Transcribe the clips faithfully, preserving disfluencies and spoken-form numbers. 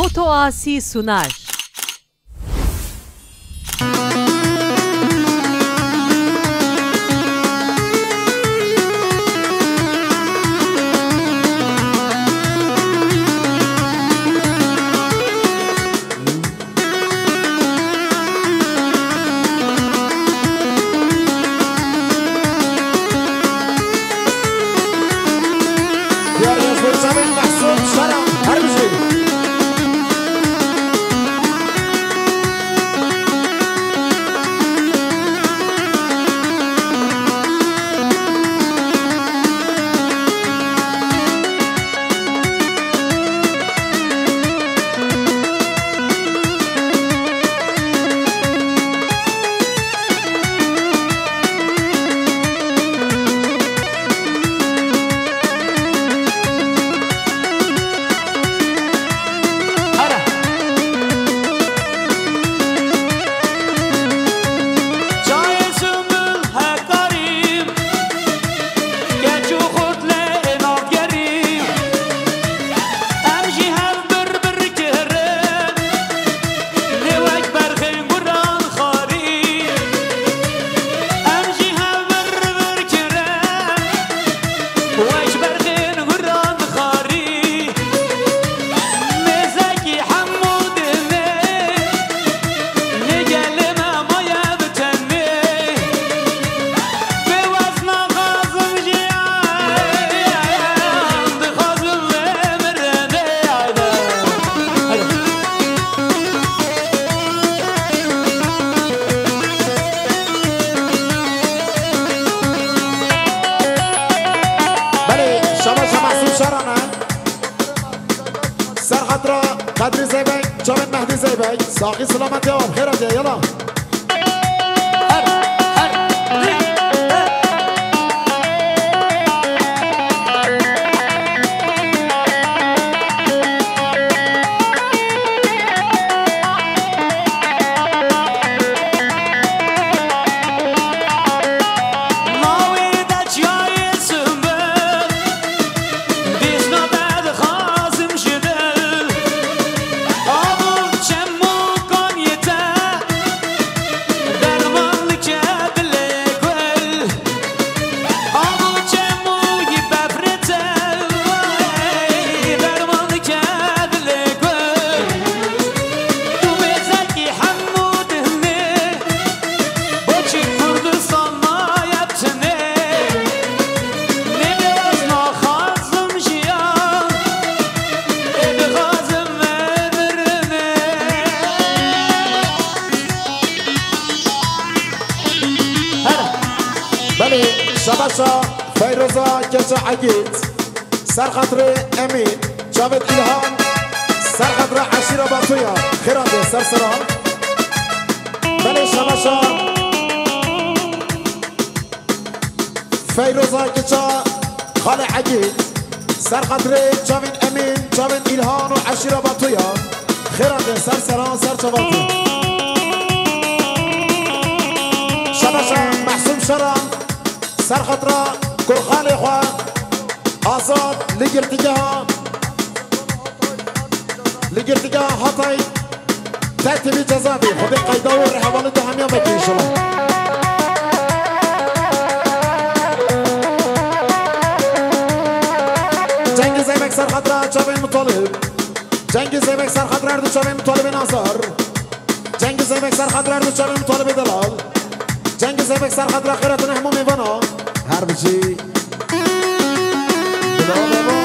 Otoasî Sunar. Diyar Yazbek Çavên Mehsûd Şara, her bijî. Çayê Sumbul Hekarî, keç û xurt lê navgerî, em jî hev bir bir kirin, lê wek berxên guran xarî. Em jî hev vir vir kirin, wek berxên guran xarî. Mêzekî hemû dinê, lê gelê me maye bi tenê. Pêwaz naxwazim jiyan, dixwazim vê mirinê. Haydi. Belê, şabaş Mehsûd Şaran e. Ser xatira Qedrî Zeybek, çavên Mehdî Zeybek. Saxî silamet ya, xêra diye, yala. Navê de çiyayê Simbêl, dîsna te dixwazim ji dil. Avo çem û kaniyê te, derman dike dilê gul. Avo çem û yî befrê te, derman dike dilê gul. Tu mêzekî hemû dinê, boçî Kurdistan maye bi tenê. Nê bêwaz naxwazim jiyan, ê dixwazim mirinê. Her. Belê, şabaşa Feyroza Keça Egîd, ser xatirê Emîn, çavêt Îlhan, ser xatirê eşîra Batuya, xêra dê ser seran. Belê, şabaşa Feyroza Keça Xalê Egîd, ser xatirê çavên Emîn, çavên Îlhan û eşîra Batuya. Xêra dê ser seran, ser çavên. Şabaşa Mehsûm Şaran, ser xatira kurxanê xwe, Azad, li girtîgeha, li girtîgeha Hatay, tertîbî cezavî, Xwedê qeyda û rêhevalê te hemiya vekî înşallah. Cengîz Zeybek ser xatira çavên Mutalib. Cengîz Zeybek ser xatira her du çavên Mutalibê Nazar. Cengîz Zeybek ser xatira her du çavên Mutalibê Delal. Cengîz Zeybek ser xatira xêratina hemû mêvana. Her bijî. Bila baba.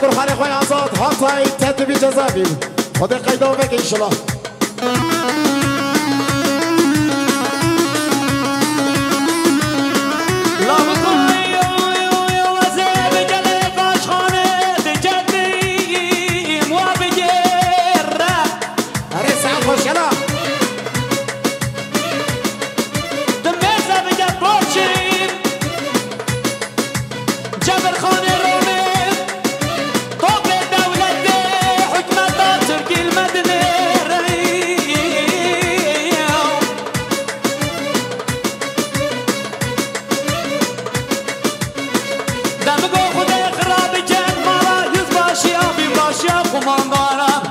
Kurxanê xwe Azad Hatay, Tetibî Cezayirê. Xwedê qeyda we veke înşallah. Erê, saet xweş, yala. Cebirxanê Romê, topê dewletê, hikmeta Tirkî li me dinêre. Demigo Xwedê xira bikin mala, yüzbaşiya, binbaşiya, kumandaran.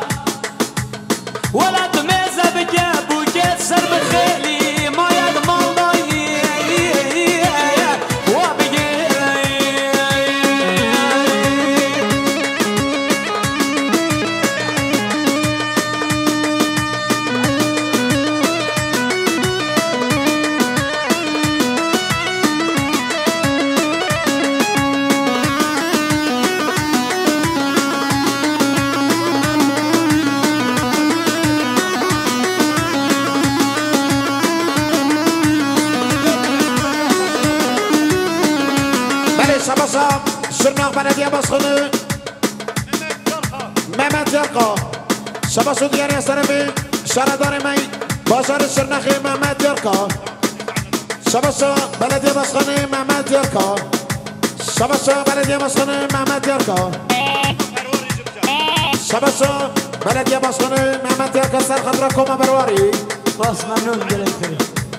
Welat mêze bike bûke ser bi xêlî, mayek maldayî wa bigêre. Belê, şabaşa Şirnax Belediye Başkanı Mehmet Yarka. Şabaşo diyarê serê me, şaredarê me, bajarê Şirnexê Mehmet Yarka. Şabaşa Belediye Başkanı Mehmet Yarka. Şabaşa Belediye Başkanı Mehmet Yarka. Şabaşa Belediye Başkanı Mehmet Yarka, ser xatira Koma Berwarî. Spas, memnun gelek.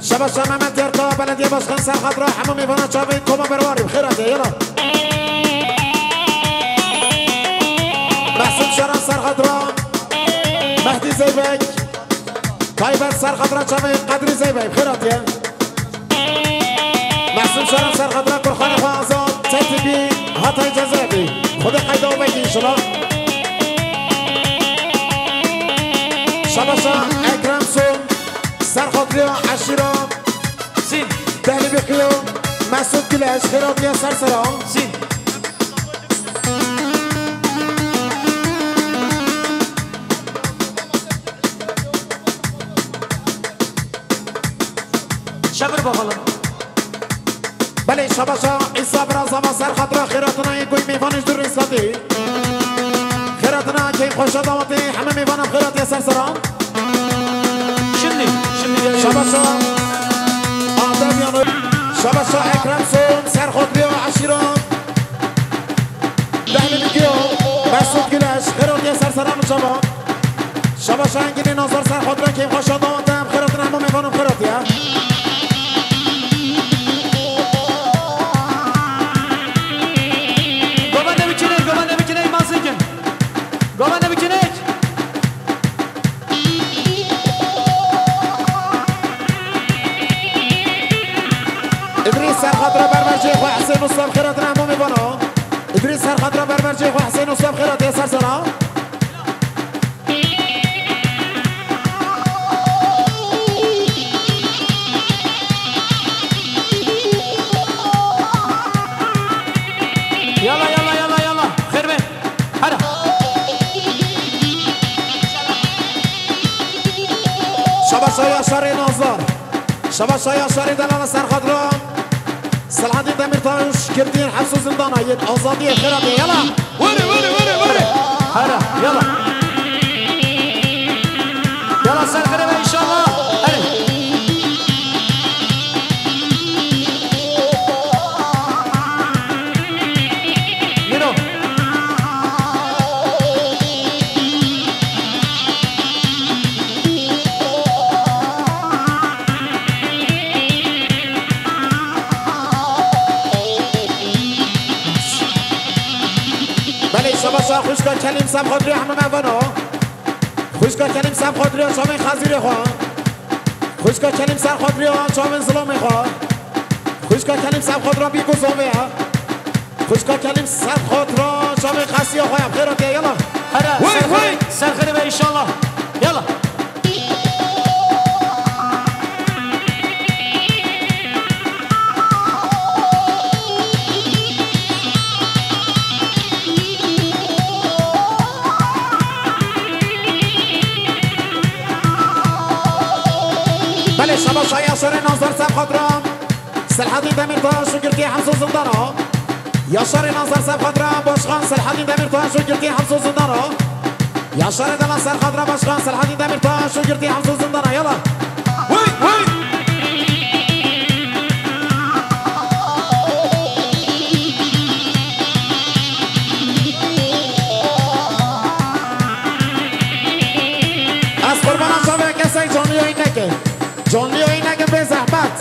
Şabaşa Mehmet Yarka, Belediye Başkanı, ser xatira hemû mêvana çavê Koma Berwarî. Bi xêr hatiye, yala. Mehsûd Şaran, ser xatira Mehdî Zeybek. Taybet, ser xatira çavê Qedrî Zeybek. Bi xêr hatiye. Mehsûd Şaran, ser xatira Kurxanê xwe Azad, Tetibî, Hatay Cezayirê. Xwedê qeyda we vekî înşallah. Şabaşa Ekrem Son, ser xatira eşîra Sîn. Dehlî Bikiyo, Mesûd Güleş, xêr hatiye ser sera. Sîn. Çevir bakalım. Belê, şabaşa Îsa Birazava, ser xatira xêratina yê ku mêvanê ji dûr rê sandî. Xêratina keyfxweşa dawetê, hemî mêvanan xêratiye ser seran. Şimdi, şimdi geliyor. Şabaşa Adem Yanır. Şabaşa Ekrem Son, ser xatira eşîra Dehlî Bikiyo, Mesûd Güleş, xêratiye ser seran çava. Şabaşa Engînê Nazar, ser xatira keyfxweşa dawetê, em xêratina hemû mêvanan xêratiye. Govende biçinek, govende biçinek, mazikin. Govende biçinek. Îdrîs, ser xatira berbercê xwe Hesên Usta, bi xêratina hemû mêvana. Îdrîs, ser xatira berbercê xwe Hesên Usta, bi xêratiye ser sera. Yala, yala, yala, yala. Xêr be. Hera. Şabaşa Yaşarê Nazar. Şabaşa Yaşarê delala, ser xatira Selahattin Demirtaş, girtiyên heps û zindana yên azadiyê xêratiye. Yala. Were, were, were, were. Hera, yala. Yala, ser xêr be înşallah. Hadi. Mîro. Belê, şabaşa xwişka Kelîm, ser xatira hemû mêvana. Xwişka Kelîm, ser xatira çavên xezîrê xwe. Xwişka Kelîm, ser xatira çavên zilamê xwe. Xwişka Kelîm, ser xatira bîk û zavê ye. Xwişka Kelîm, ser xatira çavên xesiya xwe ye. Bi xêr hatiye, yala. Hera, wey, ser xêr, wey, ser xêr be înşallah. Yala. Şaba şaya şerê Nazar Serxadra. Selhadîn Demîrtaş û girtî Hemzo Zindana. Yaşarê Nazar Serxadra, Başkan Selhadîn Demîrtaş û girtî Hemzo Zindana. Yaşarê Dela Serxadra, Başkan Selhadîn Demîrtaş û girtî Hemzo Zindana. Yala. Hey, hey. Ez qurbana çavê kesek canlî yayın neke. Canlî yayın neke bê zehmet.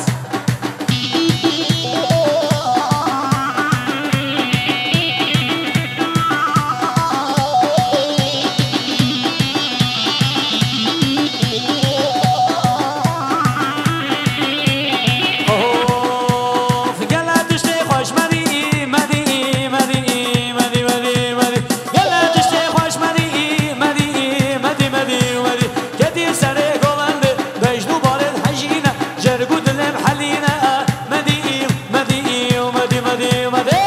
Of, gele tiştê xweş medî, medî, medî, medî, medî, medî. Gele tiştê xweş medî, medî, medî, medî, medî. Ketî serê govendê, bejn û balên hejîne, cerg û dilên helîne. Medî, medî, medî, medî, medî.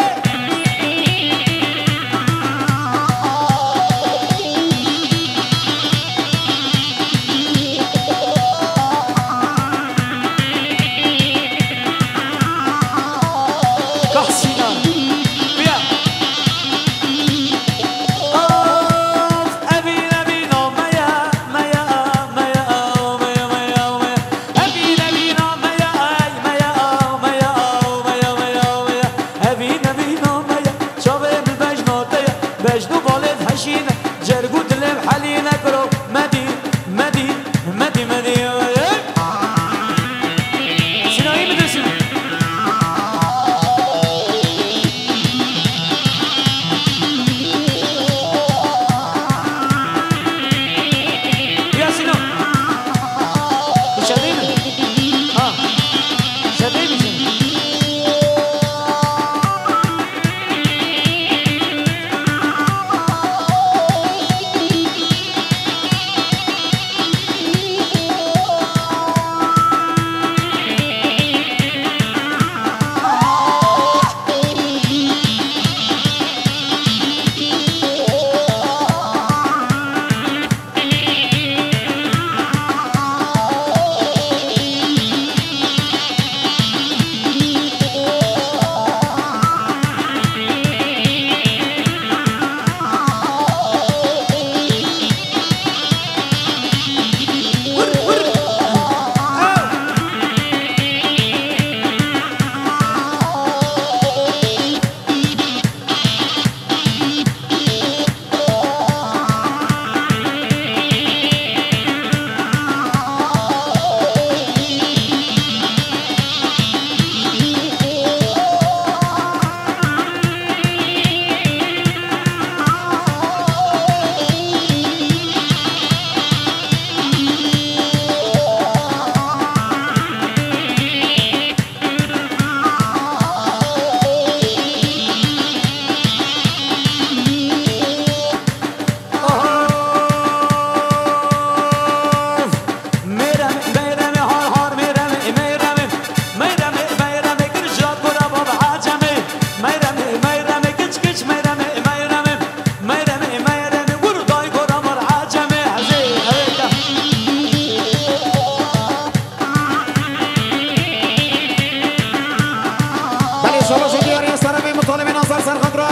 Kahsîna. Bîya. Of, evîn, evîn, o me ya, me ya, me ya, o me ya, me ya, o me ya. Evîn, evîn, o me ya, ay, me ya, o me ya, o me ya, o me ya, o me ya. Evîn, evîn, o me ya, çavê min bejno te ya, bejn û balê heşîne, cerg û dilê helîne kuro, medî, medî, medî, medî, ey. Sinayî mi disin? Ya Sino. Tu şedê mi? Ha. Şedê mi sen? Of! Mêremê, mêremê, har har mêremê, mêremê. Mêremê, mêremê, girja kura bab Ecemê. Mêremê, mêremê, kiç kiç mêremê, mêremê. Mêremê, mêremê, vur day kura bar Ecemê. Hezê, hezê. Belê, şabaş û diyariya seremê Mutalibê Nazar Serxadra.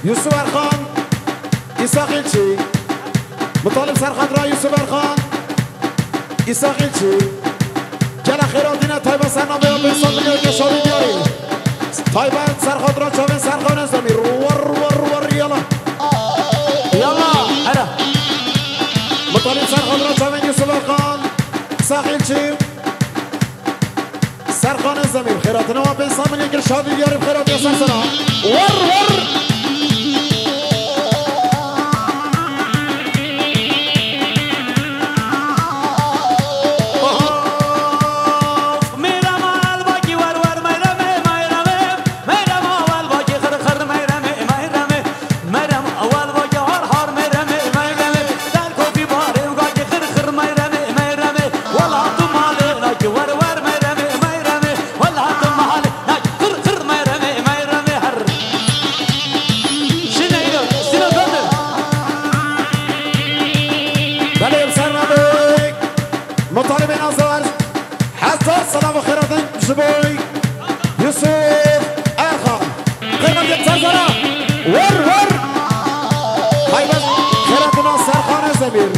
Yusuf Erxan, Îsa Xîlçî. Mutalib Serxadra, Yusuf Erxan, Îsa Xîlçî. Gele xêratîne taybet ser navê Abê Samilya ke şadî diyarî. Taybet Serxadra çavên Serxan Özdemir. War, war, war, yala. Yala, here. Mutalib Serxadra çavên Yusuf Erxan, Îsa Xîlçî. Serkan Özdemir, xêratine wa pênc sed milyon kir, şadî diyarî bi xêratiya ser sera. Wer, wer! Oho! Mêrama elbakî wer, wer, mêremê, mêremê. Mêrama elbakî xir, xir, mêremê, mêremê. Mêrem ewel vake har har mêremê, mêremê. Derkofî barê û gakî xir xir mêremê, mêremê. Wela tu malê nakî wer wer mêremê, mêremê. Wela tu malê nakî xir xir mêremê, mêremê. Her. Selam û xêratin ji bo Yusuf Erxan. Xêratin Serzara. Wer, wer. Haybet xêratina Serxan Özdemir.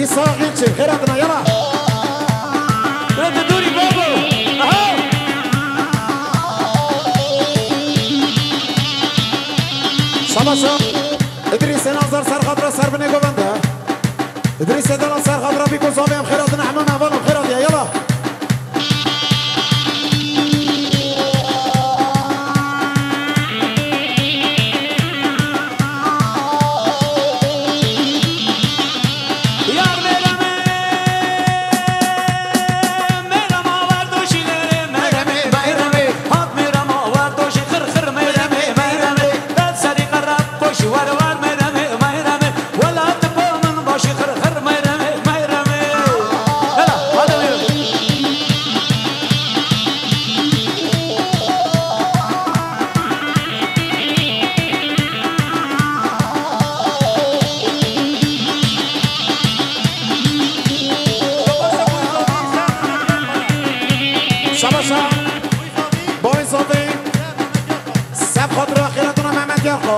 Îsa Xîlçî, xêratina, yala. Xêratin dûrî babo. Aha. Şabaşa. Îdrîsê Nazar ser xatira Serbinê govende. Îdrîsê Delal ser xatira Bîko Zavê, em xêratin, hemû hevalên xêratiye, yala. Yar mêremê, mêrema werdoşî lêrê, mêremê, mêremê. Hat mêrema werdoşî xir xir, mêremê, mêremê. Dest serî qereb, koşî wer wer, mêremê, mêremê. Wela ti po min başî xir xir, mêremê, mêremê. Hela, hadi buyurun. Şabaşa. Bavê Zavê. Seb xatira xêratina Mehmet Yarko.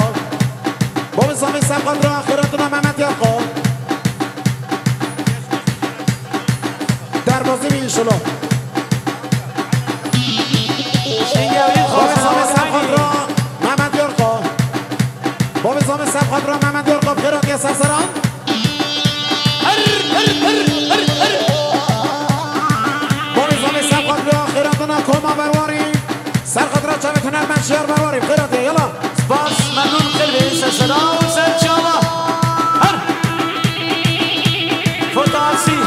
Bavê Zavê seb xatira xêratina Mehmet Yarko. Derbazî bî înşallah. Bavê Zavê seb xatira Mehmet Yarko. Bavê Zavê seb xatira Mehmet Yarko. Xêratiye ser seran. Her, her, her, her, her. Bavê Zavê seb xatira xêratina Koma Berwarî. Ser xatira çavê hunermend Şiyar Berwarî. Xêratiye, yala. Spas, memnûn, qelbê ser sera û ser çava. Her. Fotasî.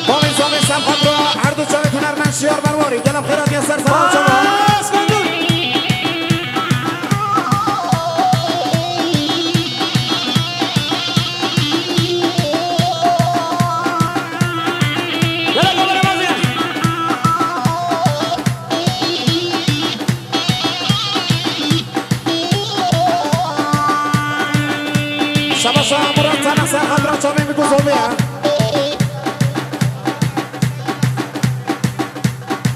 Bavê Zavê seb xatira her du çavê hunermend Şiyar Berwarî. Gelek xêratiye ser sera û çava. Spas, memnûn. Gelek xêratiye. Şabaşa Murat Tana ser xatira çavên Bîko Zavê ye.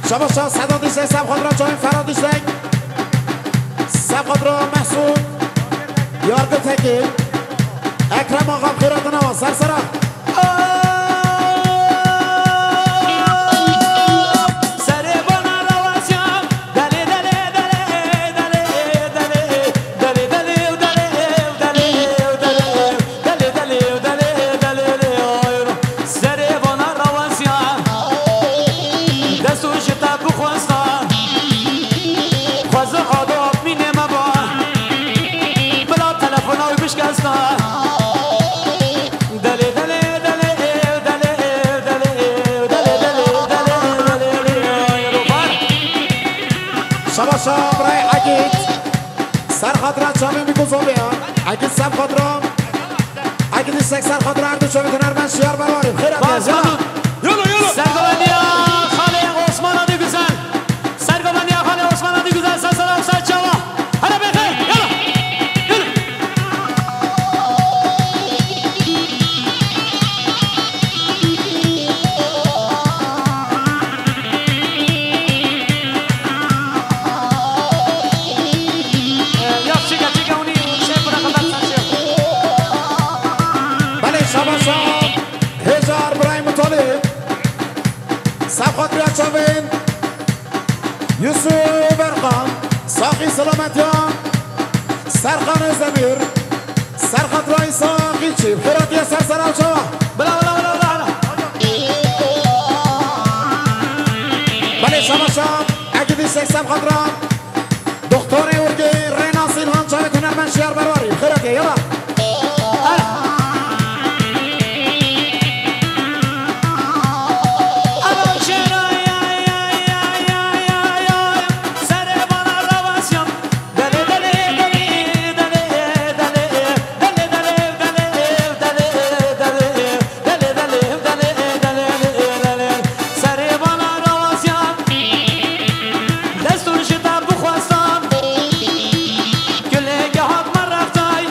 Şabaşa Sedat Dişlek ser xatira çavên Ferhat Dişlek. Ser xatira Mehsûd Yargı Tekin. Ekrem Axa, xêratina wan ser sera. Delê, delê, delê, ew, delê, ew, delê, ew, delê, delê, ew, delê, ew, delê, ew, delê, ew, delê, ew, delê, ew, delê, ew, delê. Şabaşa birayê Egîd. Ser xatira çavên Bîko Zavê ya. Egîd ser xatira. Egîd Dişlek ser xatira her du çavê hunermend Şiyar Berwarî. Xêratiye. Bas, yala. Bas. Yolo, yolo. Sergovendiya xalê Osman Adigüzel. Sergovendiya xalê Osman Adigüzel, ser sera û ser çava. Hele bêxêr, yala. Yürü. Belê, şabaşa Hêjar Birayê Mutalib. Ser xatira çavên Yusuf Erkan, saxî selametiya Serkan Özdemir, ser xatira Îsa Xîlçî, xêratiye ser sera û çava. Bila, bila, bila, bila, bila. Belê, şabaşa Egîd Dişlek ser xatira Doktorê Urgê Rênas Îlhan çavê hunermend Şiyar Berwarî. Xêratiye, yala. Delê, delê, delê, delê, delê, delê, delê, delê, delê, delê, delê. Serê bala rawasiya, destûr ji te bixwestan. Gulê gehat me rextay,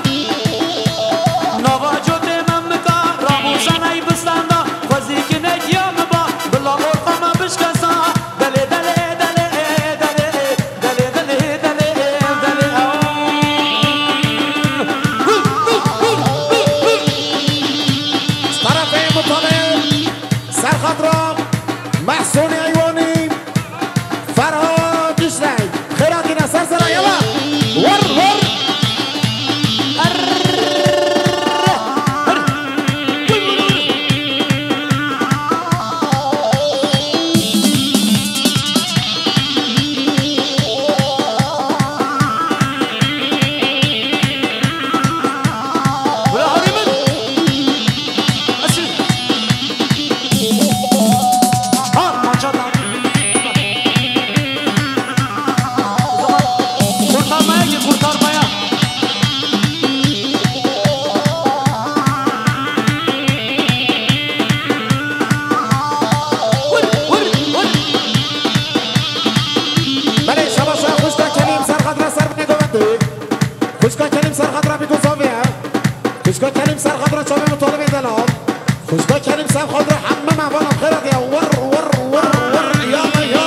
Kuzga Kerim Sevxadra hemme me vana xêra diye. Wır, wır, wır, wır, yala, yala.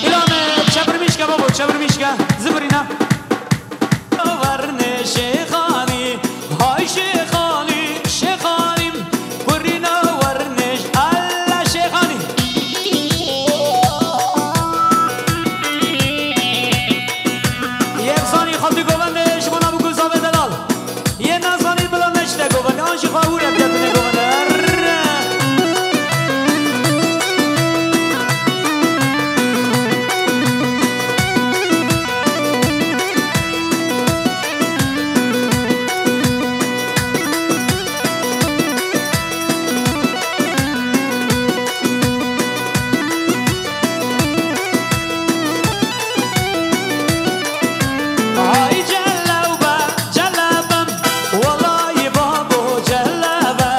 Îlan, e, çevirmiş ke babo, çevirmiş ke. Zibirîne. Werne Şêxanî, hay Şêxanî, Şêxanî, kurîna werne, Allah Şêxanî. Yê zanî xatî govende ji bona bû guzavê delal. Yê nezanî bila neşte govende, an jî xwe wî re bidetine govende. Hay celewbe, celebem, welay babo celebe.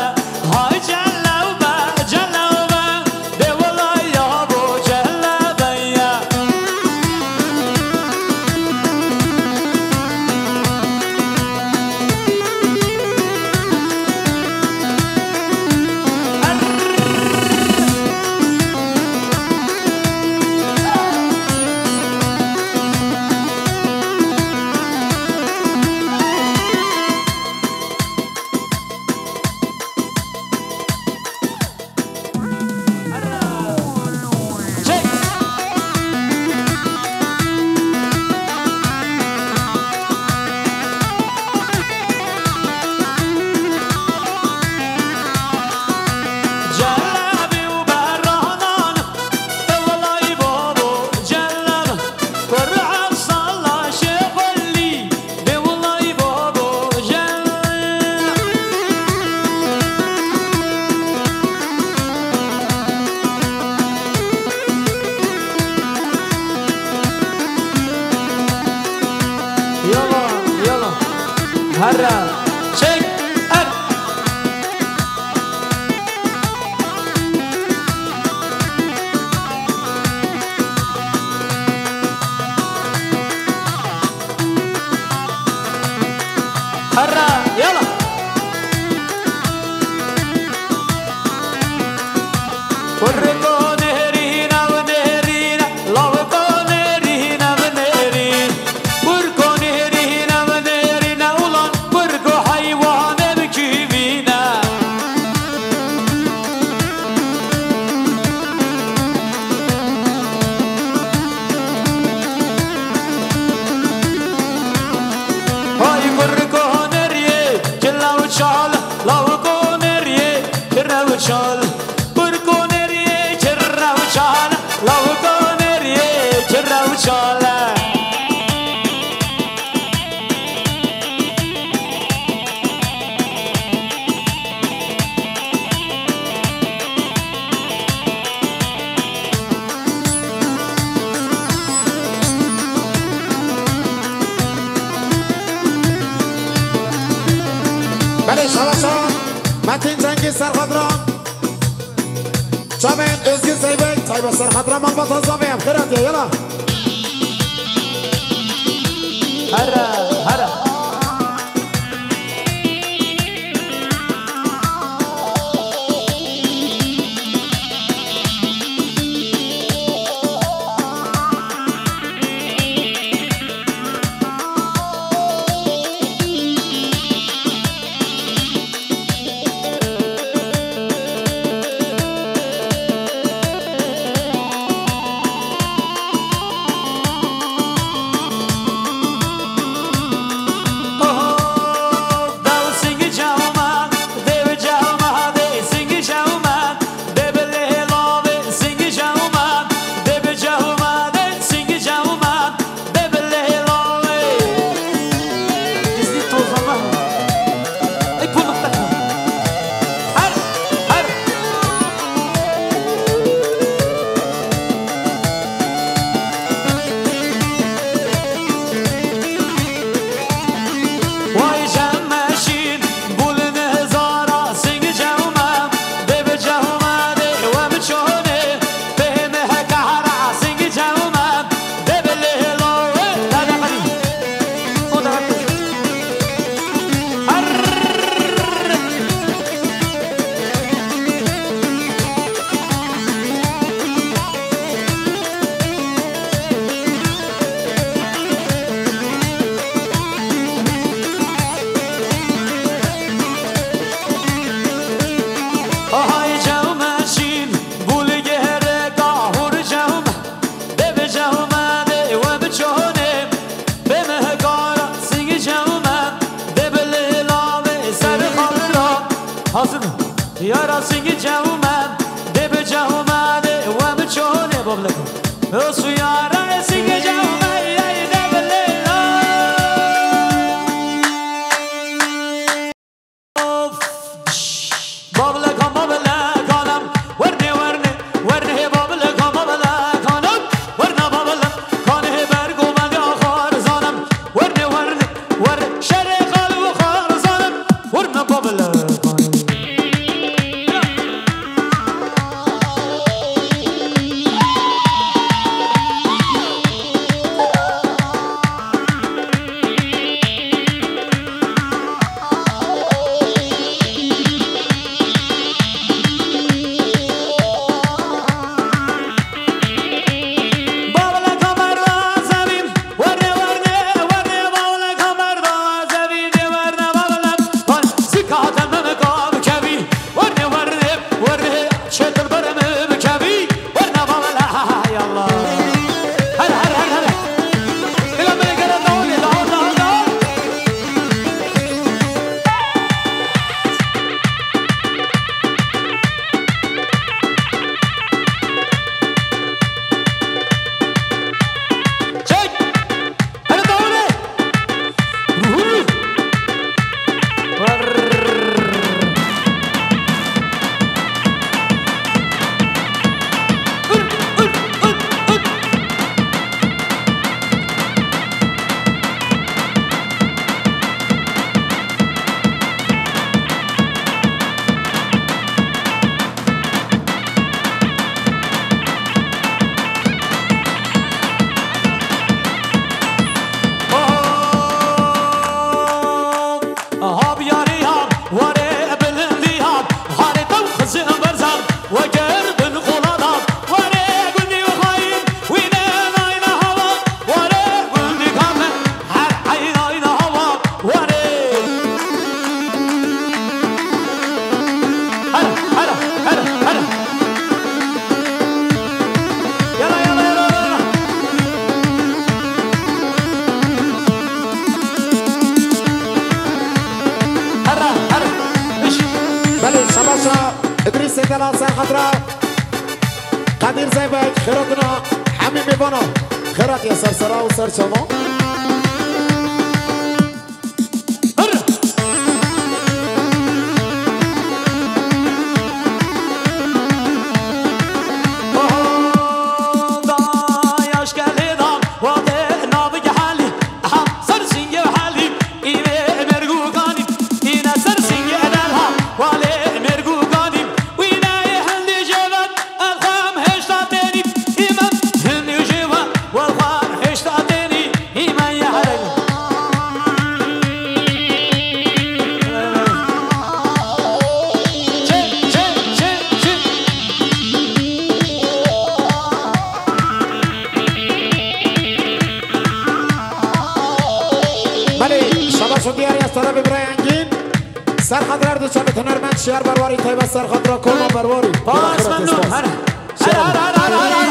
Hay celewbe, celewbe, de welay yabo celebe ya. Celebî û berranan, e welay babo celeb, kurra sala şêxwelî. De welay babo jel. Yala, yala. Herre. Çek. Er. Herre, yala. Kurko nêrîne û nêrîne, lawko nêrîne û nêrîne. Kurko nêrîne û nêrîne, ulan kurko heywanê bi kîvîne. Hay kurko nêrî, çila û çal, lawko nêrî, çira û çal. Kurko nêrî, çira û çal, lawko nêrî, çira û çal. Belê, şaba şaba. Metin Cengiz Serxadran. Çavên Özgür Zeybek, Tayyip Serxadran, malbata Zavê, em xêra diye, yala. Here, here. Suya reisî gece me ey de bilêla. Of. Bavleka mavlekanem, werne, werne, werne, bavleka mavlekanem, werne, bavlekanem, bergo bende axar zanem, werne, werne, werne, şerê xal û xar zanem, werne, bavlekanem. Werne, werne, werne, çêtir berê min bikevî. Werne, werne, hay Allah. Hele, hele, hele, hele. Dila min gere dawul, dawul, dawul, dawul. Çek. Hele dawul. Belê, şabaşa Idrîsê Delal ser xatira Qedîr Zeybek, xêratina hemî mêvana. Xêratiye ser sera û ser çavan. Belê, şabaş û diyariya Serabê Birayê Engîn. Ser xatir her du çavê hunermend Şiyar Berwarî, taybet ser xatira Koma Berwarî. Baş memnun. Her, her, her, her, her, her.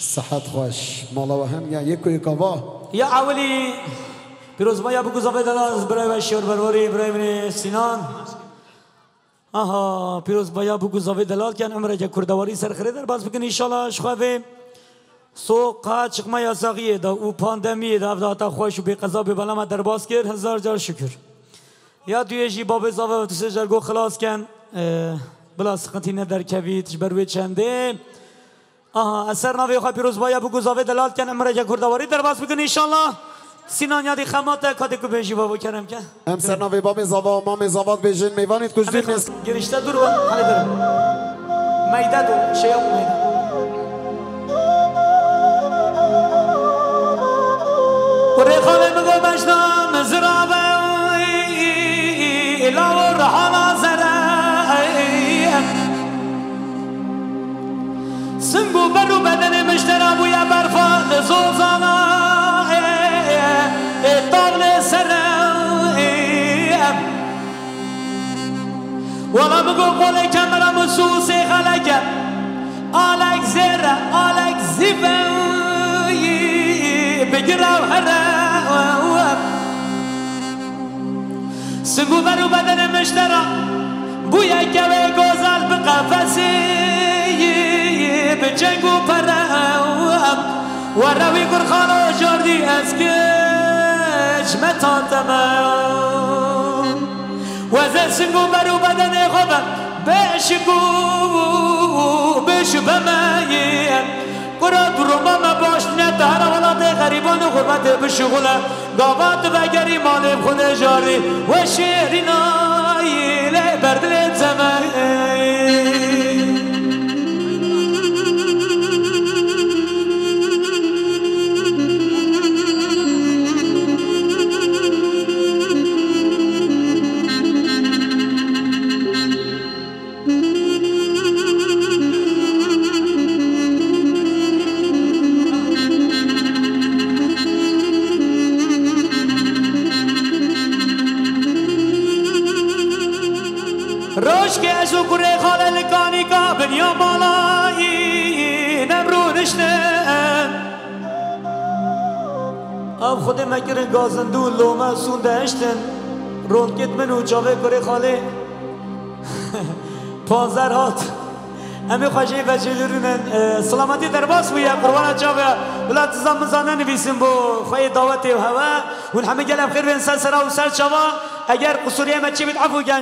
Sihet xweş. Mala we hem ya yek û yek ava. Ya ewilî pîrozbaya bû ku zavê delal birayê we Şiyar Berwarî, birayê min ê Sînan. Aha, pîrozbaya bû ku zavê delal ken, umreke kurdewarî ser xirê derbas bikin înşallah. Ji xwe vê soqa çiqma yasaxiyê de û pandemiyê de ev data xweş û bêqeza bê belama derbas kir, hezar car şikir. Ya duyê jî babê zava tu sê jar go xilas ken, e, bila siqintî nederkevît ji ber wê çendê. Aha, ez ser navê xwe pîrozbaya bû ku zavê delal ken, em rêke kurdewarî derbas bikin înşallah. Sînan yadî xemat e, kadê ku bêjî babo kerem ke. Em ser navê babê zava, mamê zava dibêjin, mêvanê dikujî. Em ê xwe girişte dûr bin, hale dirin. Meyde dûr, şeya meyde. Kurê xalê min go meşna min zirabe, îla û rehala zere. Sing û ber û bedenê min ji te re bûye berfa li zozana, ê, ê, ê, tav li ser e, ê, ê. Wela min got qolê kemera min sû sê xeleke. Alek zêre, alek zîve, ê, bigire û here. Ber û bedenê min ji te re bûye kevê gozel bi qefesî, bi çeng û perre. Were wî kurxan û jardî ez kiç me tante me. Wezê sing û ber û bedenê xwe be bêşik û bişûbe me. Kura tu Roma me baş ne te here welatê xerîban û xurbetê bişuxule. Gava tu vegerî malê bi xwe de jarî we şêrînayî lê berdilê zemeyî. Roj ke ez û kurê xale li kanîka binya malayî nem rûniştin. Ev xwedê me kirin gazindû, lome sûn de hiştin. Rondkêt min û çavê kurê xalê. Panzer hat. Em ê xwe jê vecihînin. E, silametî derbas bûye, qurbana çav e. Bila dizan min zan nenivîsin bo xweyê dawetê û hewe. Hûn hemî gelek xêr bên ser sera û ser çava. Eger qusûriyê me çi bît, efû gel.